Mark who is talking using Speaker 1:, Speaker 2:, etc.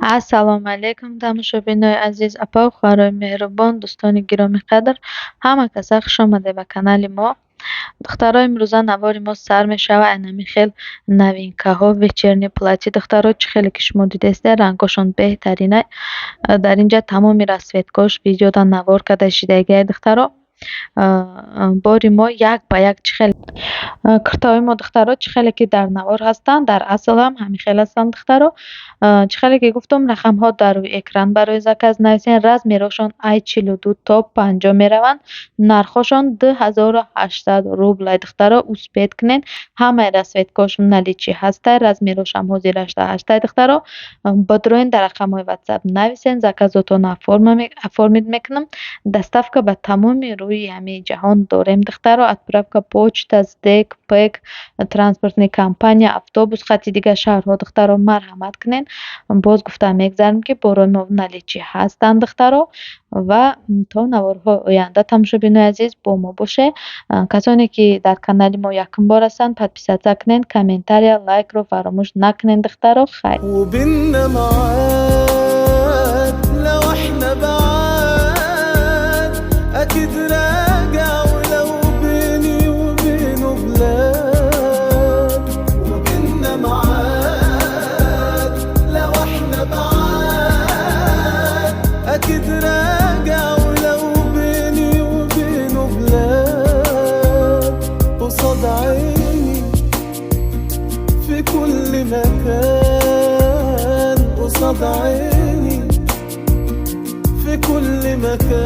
Speaker 1: Ассалому алайкум, тамошобинои азиз, апау хоҳарои меҳрубон, дӯстони гиромиқадр, ҳама каса хуш омадед ба канали мо. Духтаро, имрӯза навори мо сар мешавад айнами хел новинкаҳо, вечерние платье. Духтаро, чӣ хеле ки шумо дидестед, рангҳошон беҳтаринай. Дар инҷа тамоми расцветкош видеода навор карда шидагиай, духтаро. Бори мо як ба як чӣ хел куртаҳои мо, духтаро, чӣ хеле ки дар навор ҳастанд, дар асл ҳам ҳамин хел ҳастанд, духтаро. Чӣ хеле ки гуфтам, рақамҳо дар рӯи экран, барои заказ нависен. Размерҳошон ай 42 то 50 мераванд. Нархҳошон 2800 рублай, духтаро, успеть кунед. Ҳамаи расцветкош в наличии ҳастай, размерҳошам ҳозир 88-ай, духтаро. Бодроен, дар рақамҳои ватсап нависен, заказотонро оформить мекунам. Доставка ба тамоми рӯи ҳамаи ҷаҳон дорем, духтаро. Отправка почта, СДЭК, ПЭК, транспортный компания, автобус хати дигар шаҳрҳо, духтаро, марҳамат кунед. Боз гуфта мегзарем, ки борои мо в наличии ҳастанд, духтаро, ва то наворҳои оянда, тамошобинои азиз, бо мо бошед. Касоне ки дар канали мо якум бор ҳастанд, подписаться кунед, комментария, лайкро фаромӯш накунед, духтаро. Хайр.
Speaker 2: وبينا معاد لو احنا بعاد اكيد راجع ولو بيني وبينه بلاد. وبينا معاد لو احنا بعاد اكيد راجع ولو بيني وبينه بلاد. قصاد عيني في كل مكان، قصاد عيني في كل مكان.